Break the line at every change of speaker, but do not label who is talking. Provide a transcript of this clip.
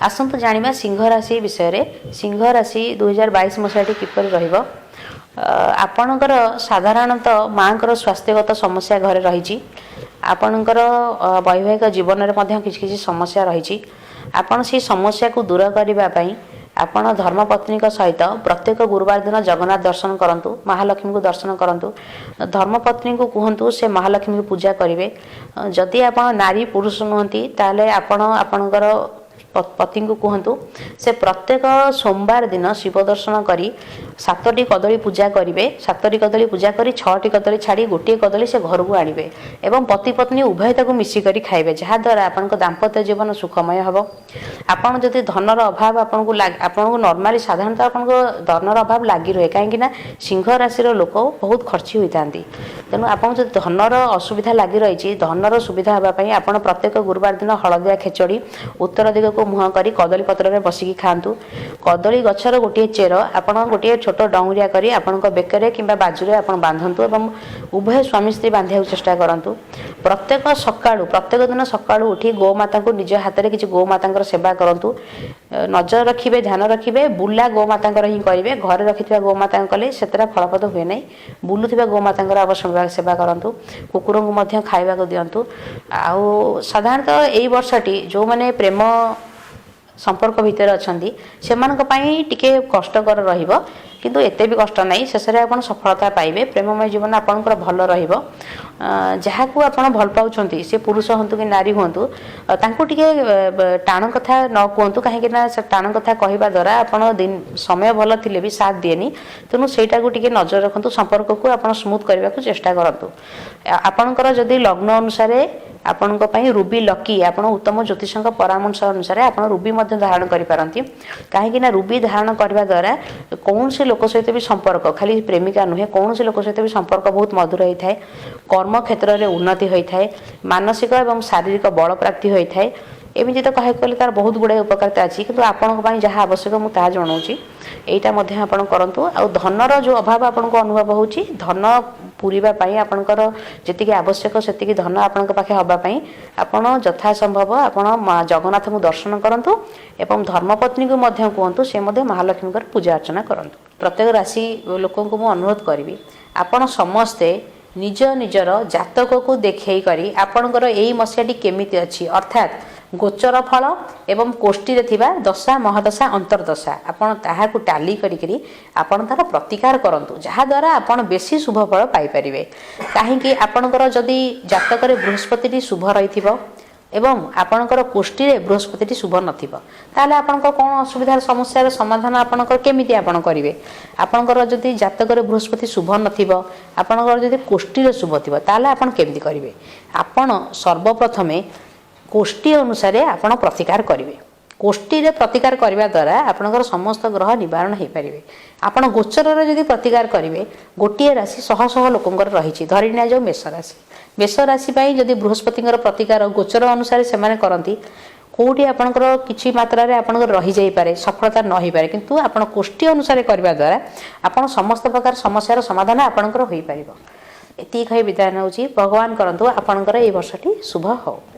ଆସନ୍ତୁ ଜାଣିବା ସିଂହ ରାଶି ବିଷୟରେ। ସିଂହ ରାଶି 2022 ମସିହାଟି କିପରି ରହିବ? ଆପଣଙ୍କର ସାଧାରଣତଃ ମାଆଙ୍କର ସ୍ୱାସ୍ଥ୍ୟଗତ ସମସ୍ୟା ଘରେ ରହିଛି। ଆପଣଙ୍କର ବୈବାହିକ ଜୀବନରେ ମଧ୍ୟ କିଛି କିଛି ସମସ୍ୟା ରହିଛି। ଆପଣ ସେହି ସମସ୍ୟାକୁ ଦୂର କରିବା ପାଇଁ ଆପଣ ଧର୍ମପତ୍ନୀଙ୍କ ସହିତ ପ୍ରତ୍ୟେକ ଗୁରୁବାର ଦିନ ଜଗନ୍ନାଥ ଦର୍ଶନ କରନ୍ତୁ, ମହାଲକ୍ଷ୍ମୀଙ୍କୁ ଦର୍ଶନ କରନ୍ତୁ। ଧର୍ମପତ୍ନୀଙ୍କୁ କୁହନ୍ତୁ, ସେ ମହାଲକ୍ଷ୍ମୀଙ୍କୁ ପୂଜା କରିବେ। ଯଦି ଆପଣ ନାରୀ ପୁରୁଷ ନୁହନ୍ତି, ତାହେଲେ ଆପଣ ଆପଣଙ୍କର ପତିଙ୍କୁ କୁହନ୍ତୁ, ସେ ପ୍ରତ୍ୟେକ ସୋମବାର ଦିନ ଶିବ ଦର୍ଶନ କରି ସାତଟି କଦଳୀ ପୂଜା କରିବେ। ସାତଟି କଦଳୀ ପୂଜା କରି ଛଅଟି କଦଳୀ ଛାଡ଼ି ଗୋଟିଏ କଦଳୀ ସେ ଘରକୁ ଆଣିବେ ଏବଂ ପତି ପତ୍ନୀ ଉଭୟ ତାକୁ ମିଶିକରି ଖାଇବେ, ଯାହାଦ୍ୱାରା ଆପଣଙ୍କ ଦାମ୍ପତ୍ୟ ଜୀବନ ସୁଖମୟ ହେବ। ଆପଣ ଯଦି ଧନର ଅଭାବ ଆପଣଙ୍କୁ, ଆପଣଙ୍କୁ ନର୍ମାଲି ସାଧାରଣତଃ ଆପଣଙ୍କ ଧନର ଅଭାବ ଲାଗି ରୁହେ, କାହିଁକି ନା ସିଂହ ରାଶିର ଲୋକ ବହୁତ ଖର୍ଚ୍ଚି ହୋଇଥାନ୍ତି। ତେଣୁ ଆପଣଙ୍କୁ ଯଦି ଧନର ଅସୁବିଧା ଲାଗି ରହିଛି, ଧନର ସୁବିଧା ହେବା ପାଇଁ ଆପଣ ପ୍ରତ୍ୟେକ ଗୁରୁବାର ଦିନ ହଳଦିଆ ଖେଚଡ଼ି ଉତ୍ତର ଦିଗକୁ ମୁହଁ କରି କଦଳୀ ପତ୍ରରେ ବସିକି ଖାଆନ୍ତୁ। କଦଳୀ ଗଛର ଗୋଟିଏ ଚେର ଆପଣ ଗୋଟିଏ ଛୋଟ ଡଉଁରିଆ କରି ଆପଣଙ୍କ ବେକରେ କିମ୍ବା ବାଜୁରେ ଆପଣ ବାନ୍ଧନ୍ତୁ ଏବଂ ଉଭୟ ସ୍ୱାମୀ ସ୍ତ୍ରୀ ବାନ୍ଧିବାକୁ ଚେଷ୍ଟା କରନ୍ତୁ। ପ୍ରତ୍ୟେକ ସକାଳୁ, ପ୍ରତ୍ୟେକ ଦିନ ସକାଳୁ ଉଠି ଗୋମାତାଙ୍କୁ ନିଜ ହାତରେ କିଛି ଗୋମାତାଙ୍କର ସେବା କରନ୍ତୁ। ନଜର ରଖିବେ, ଧ୍ୟାନ ରଖିବେ, ବୁଲା ଗୋମାତାଙ୍କର ହିଁ କରିବେ। ଘରେ ରଖିଥିବା ଗୋମାତାଙ୍କ କଲେ ସେତେଟା ଫଳପ୍ରଦ ହୁଏ ନାହିଁ। ବୁଲୁଥିବା ଗୋମାତାଙ୍କର ଅବଶ୍ୟ ସେବା କରନ୍ତୁ। କୁକୁରଙ୍କୁ ମଧ୍ୟ ଖାଇବାକୁ ଦିଅନ୍ତୁ। ଆଉ ସାଧାରଣତଃ ଏଇ ବର୍ଷଟି ଯେଉଁମାନେ ପ୍ରେମ ସମ୍ପର୍କ ଭିତରେ ଅଛନ୍ତି, ସେମାନଙ୍କ ପାଇଁ ଟିକେ କଷ୍ଟକର ରହିବ, କିନ୍ତୁ ଏତେ ବି କଷ୍ଟ ନାହିଁ। ଶେଷରେ ଆପଣ ସଫଳତା ପାଇବେ। ପ୍ରେମମୟ ଜୀବନ ଆପଣଙ୍କର ଭଲ ରହିବ। ଯାହାକୁ ଆପଣ ଭଲ ପାଉଛନ୍ତି, ସେ ପୁରୁଷ ହୁଅନ୍ତୁ କି ନାରୀ ହୁଅନ୍ତୁ, ତାଙ୍କୁ ଟିକେ ଟାଣ କଥା ନ କୁହନ୍ତୁ, କାହିଁକି ନା ସେ ଟାଣ କଥା କହିବା ଦ୍ୱାରା ଆପଣ ସମୟ ଭଲ ଥିଲେ ବି ସାଥ ଦିଏନି। ତେଣୁ ସେଇଟାକୁ ଟିକେ ନଜର ରଖନ୍ତୁ। ସମ୍ପର୍କକୁ ଆପଣ ସ୍ମୁଥ୍ କରିବାକୁ ଚେଷ୍ଟା କରନ୍ତୁ। ଆପଣଙ୍କର ଯଦି ଲଗ୍ନ ଅନୁସାରେ ଆପଣଙ୍କ ପାଇଁ ରୁବି ଲକି, ଆପଣ ଉତ୍ତମ ଜ୍ୟୋତିଷଙ୍କ ପରାମର୍ଶ ଅନୁସାରେ ଆପଣ ରୁବି ମଧ୍ୟ ଧାରଣ କରିପାରନ୍ତି, କାହିଁକି ନା ରୁବି ଧାରଣ କରିବା ଦ୍ୱାରା କୌଣସି ଲୋକ ସହିତ ବି ସମ୍ପର୍କ, ଖାଲି ପ୍ରେମିକା ନୁହେଁ, କୌଣସି ଲୋକ ସହିତ ବି ସମ୍ପର୍କ ବହୁତ ମଧୁର ହୋଇଥାଏ। କର୍ମ କ୍ଷେତ୍ରରେ ଉନ୍ନତି ହୋଇଥାଏ। ମାନସିକ ଏବଂ ଶାରୀରିକ ବଳ ପ୍ରାପ୍ତି ହୋଇଥାଏ। ଏମିତି ତ କହିବାକୁ ଗଲେ ତାର ବହୁତ ଗୁଡ଼ାଏ ଉପକାରିତା ଅଛି, କିନ୍ତୁ ଆପଣଙ୍କ ପାଇଁ ଯାହା ଆବଶ୍ୟକ ମୁଁ ତାହା ଜଣାଉଛି। ଏଇଟା ମଧ୍ୟ ଆପଣ କରନ୍ତୁ। ଆଉ ଧନର ଯେଉଁ ଅଭାବ ଆପଣଙ୍କୁ ଅନୁଭବ ହେଉଛି, ଧନ ପୁରିବା ପାଇଁ, ଆପଣଙ୍କର ଯେତିକି ଆବଶ୍ୟକ ସେତିକି ଧନ ଆପଣଙ୍କ ପାଖେ ହେବା ପାଇଁ ଆପଣ ଯଥାସମ୍ଭବ ଆପଣ ମା ଜଗନ୍ନାଥଙ୍କୁ ଦର୍ଶନ କରନ୍ତୁ ଏବଂ ଧର୍ମପତ୍ନୀଙ୍କୁ ମଧ୍ୟ କୁହନ୍ତୁ, ସେ ମଧ୍ୟ ମହାଲକ୍ଷ୍ମୀଙ୍କର ପୂଜା ଅର୍ଚ୍ଚନା କରନ୍ତୁ। ପ୍ରତ୍ୟେକ ରାଶି ଲୋକଙ୍କୁ ମୁଁ ଅନୁରୋଧ କରିବି, ଆପଣ ସମସ୍ତେ ନିଜ ନିଜର ଜାତକକୁ ଦେଖେଇ କରି ଆପଣଙ୍କର ଏଇ ମସିହାଟି କେମିତି ଅଛି, ଅର୍ଥାତ୍ ଗୋଚର ଫଳ ଏବଂ କୋଷ୍ଠୀରେ ଥିବା ଦଶା, ମହାଦଶା, ଅନ୍ତର୍ଦଶା, ଆପଣ ତାହାକୁ ଟାଲି କରିକିରି ଆପଣ ତାର ପ୍ରତିକାର କରନ୍ତୁ, ଯାହାଦ୍ୱାରା ଆପଣ ବେଶୀ ଶୁଭ ଫଳ ପାଇପାରିବେ। କାହିଁକି ଆପଣଙ୍କର ଯଦି ଜାତକରେ ବୃହସ୍ପତିଟି ଶୁଭ ରହିଥିବ ଏବଂ ଆପଣଙ୍କର କୋଷ୍ଠୀରେ ବୃହସ୍ପତିଟି ଶୁଭ ନଥିବ, ତାହେଲେ ଆପଣଙ୍କ କ'ଣ ଅସୁବିଧାର ସମସ୍ୟାର ସମାଧାନ ଆପଣଙ୍କର କେମିତି ଆପଣ କରିବେ? ଆପଣଙ୍କର ଯଦି ଜାତକରେ ବୃହସ୍ପତି ଶୁଭ ନଥିବ, ଆପଣଙ୍କର ଯଦି କୋଷ୍ଠୀରେ ଶୁଭ ଥିବ, ତାହେଲେ ଆପଣ କେମିତି କରିବେ? ଆପଣ ସର୍ବପ୍ରଥମେ କୋଷ୍ଠୀ ଅନୁସାରେ ଆପଣ ପ୍ରତିକାର କରିବେ। କୋଷ୍ଠୀରେ ପ୍ରତିକାର କରିବା ଦ୍ୱାରା ଆପଣଙ୍କର ସମସ୍ତ ଗ୍ରହ ନିବାରଣ ହୋଇପାରିବେ। ଆପଣ ଗୋଚରରେ ଯଦି ପ୍ରତିକାର କରିବେ, ଗୋଟିଏ ରାଶି ଶହ ଶହ ଲୋକଙ୍କର ରହିଛି। ଧରି ନିଆଯାଉ ମେଷ ରାଶି। ମେଷ ରାଶି ପାଇଁ ଯଦି ବୃହସ୍ପତିଙ୍କର ପ୍ରତିକାର ଗୋଚର ଅନୁସାରେ ସେମାନେ କରନ୍ତି, କେଉଁଠି ଆପଣଙ୍କର କିଛି ମାତ୍ରାରେ ଆପଣଙ୍କର ରହିଯାଇପାରେ, ସଫଳତା ନ ହୋଇପାରେ। କିନ୍ତୁ ଆପଣ କୋଷ୍ଠୀ ଅନୁସାରେ କରିବା ଦ୍ୱାରା ଆପଣ ସମସ୍ତ ପ୍ରକାର ସମସ୍ୟାର ସମାଧାନ ଆପଣଙ୍କର ହୋଇପାରିବ। ଏତିକି କହି ବିଦାୟ ନେଉଛି। ଭଗବାନ କରନ୍ତୁ ଆପଣଙ୍କର ଏଇ ବର୍ଷଟି ଶୁଭ ହେଉ।